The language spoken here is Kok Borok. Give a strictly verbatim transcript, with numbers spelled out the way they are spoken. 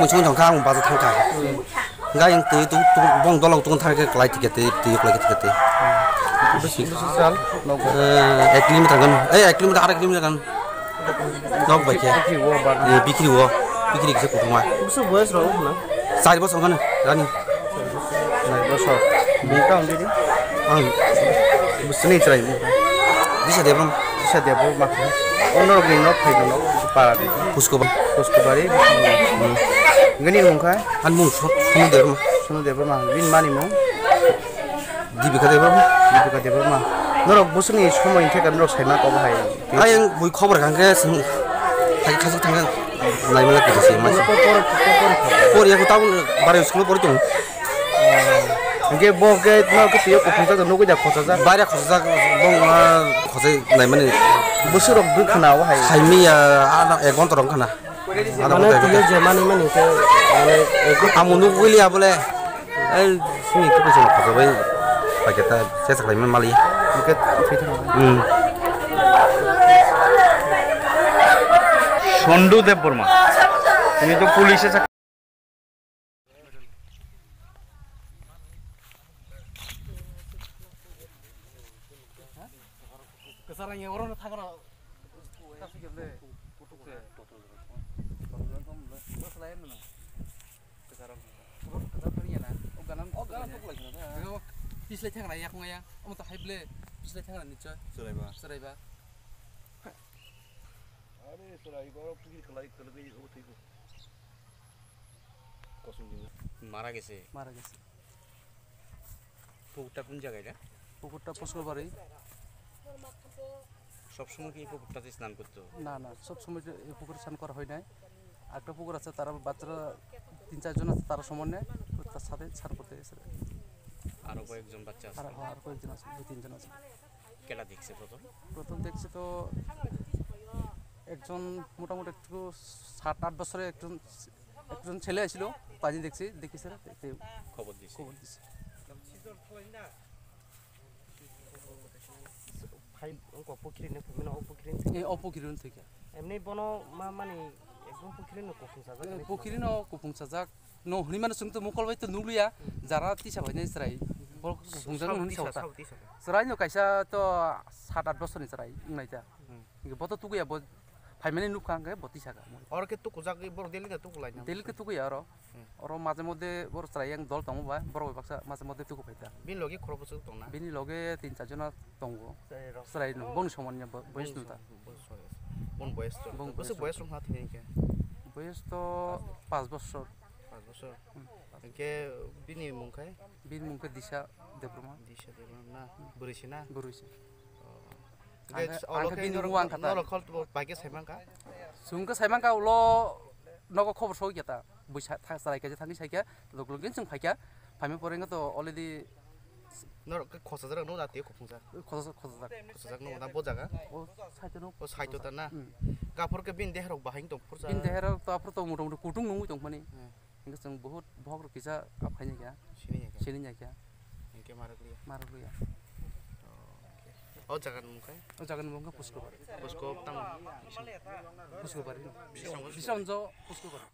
Song jong kha ang baja thang kha. Gai ang twi tu tu bong dolong tung thang khe klai tiket twi twi klai tiket twi. Bisi bisi sal nok. Eh, ek kilometer kan. Eh, ek kilometer, arai kilometer kan. Nok bai khe. Bikri wo ba. Eh, bikri wo. Bikri kisa kutuma. Bisi boyes rok na. Sari bosong kan rani. Sari bosong. Bini ta ong diri. Ang. Bisi ni chrai. Disa Debrum. Disa Debrum ma. Ono rok ni nok phai nok para di. Pusko ba. Pusko bari. Hmm. Gani mung kha. An mung so-, Sunu Debrum. Sunu Debrum ma. Bin mani mung. Dibika Debrum. Dibika Debrum ma. Norok busuni somoi khe kan norok saima ko bahai. Ayang bui khobor kang khe sung. Thai khasi thang nai mala kisa se ma. Por, por, por, por, por. Por ya ko tabun bari school por tung. Hingke bo ke no ke tiyo kuphung ta nugui da khosa jak. Baire khosa jak, bong, ah, khosai naimani. Bwswk rok dui khana o hai. Saimi ya, ah, ek ghonta rok khana. Ada mane hotel tiyo hotel. Je mani mani ke, mane, eh, Amo nugui liya bole. Eh, sini tu kuchung khosa bai. Pakai ta, saya saklai man mali. Hingke thwi thang. Hmm. Sondu Debbarma. Ini tu police sa Kwchar ang oro no thagra. Kasi kemle. Putuk se. Putuk se. Putuk se. Putuk se. Kwchar ang. Kwchar phariya na. O ganan, o ganan putuk lai na. Pislai thagra yak maya. Omo to hai ble. Pislai thagra nicho. Chwraiba. Chwraiba. Are chwrai go phi khlai khlai o thik. Kosong din. Mara gese. Mara gese. Pukurta kun jagai da? Pukurta Puskobari. সব সময় কি এই পুকুরটাতে স্নান করতো? না, না, সব সময় তো এই পুকুরে স্নান করা হয় নাই। একটা পুকুর আছে, তারা বাচ্চারা তিন চারজন আছে, তারা সময় নেয়, তার সাথে স্নান করতে গেছে। আরো কয়েকজন বাচ্চা আছে? আর, হ্যাঁ, আর কয়েকজন আছে, দুই তিনজন আছে। কেটা দেখছে প্রথম? প্রথম দেখছে তো একজন মোটামুটি একটু সাত আট বছরের একজন, একজন ছেলে ছিল, পানি দেখছি, দেখি স্যার, দেখতে খবর দিছে। খবর দিছে। Phai wngkok pukhiri ni phai mano, o pukhiri ni thwi. Eh, o pukhiri ni thwi kha. Emni bono ma mani ekdom pukhiri no kupung sajak. Eh, pukhiri no kupung sajak. No hwnwi mano chwng to mokol bai to nukliya. Hmm. Jara tisa bai nai chwrai. Bol kupung jak Sao hwnwi tisa, sao ta. Sao tisa. Chwrai no kaisa to sat at bosor ni chwrai wngnai ta. Hmm. Bo to tukuya bo phaimani nukha hwnkhe bo tisa kha. Oro khe tukujagwi borok daily khe tukulai na? Daily khe tukuya oro. Hmm. Oro maje modde borok chwrai yang dol tongo ba, borok bai baksa maje modde tuku phaita. Bini logi khorok bwswk tongna? Bini loge tin char jona tongo. Chwrai rok. Chwrai no, bongni somanya bo-, boyes no ta. Bongni som-, bongni somanya. Bongni boyes to. Bongni boyes to. Bwswk boyes rok tong khe? Boyes to pas bosor. Pas bosor. Hmm, pas bosor. Hwnkhe bini mung khai? Bini mung khe Disha Debbarma. Disha Debbarma na? Bwrwi se na? Bwrwi se. Oh. Hwnkhe ang khe, olo ang khe khe bini norok, nugo ang kha ta. Norok khol bai khe sai man kha? Chwng khe sai man kha, ulo nogo khobor soi khe ta. Buisa tha-, chwrai kaisa thangwi sai khe, lok lok khe chwng phai kha. Phaima pore wngkha to already Norok khe khosajak rok nugo da tei khopungsa? Khosa-, khosajak. Khosajak nugo da bo jaga? O side o nugo. O side o ta na? Hmm. Gaphor khe bini deha rok bahai wng tong phursa? Bini deha rok to aphuru to mota moti kutung nungwi tong phani. Hmm. Hingke chwng bohut bohok rok kisa aphaini kha. Sini ya kha? Sini ya kha. Hingke marok liya? Marok liya. Oh, okay. O jaga ni mung khe? O jaga ni mung khe Puskobari. Pusko tamo? Puskobari. Bisramganj? Bisramganj Puskobari.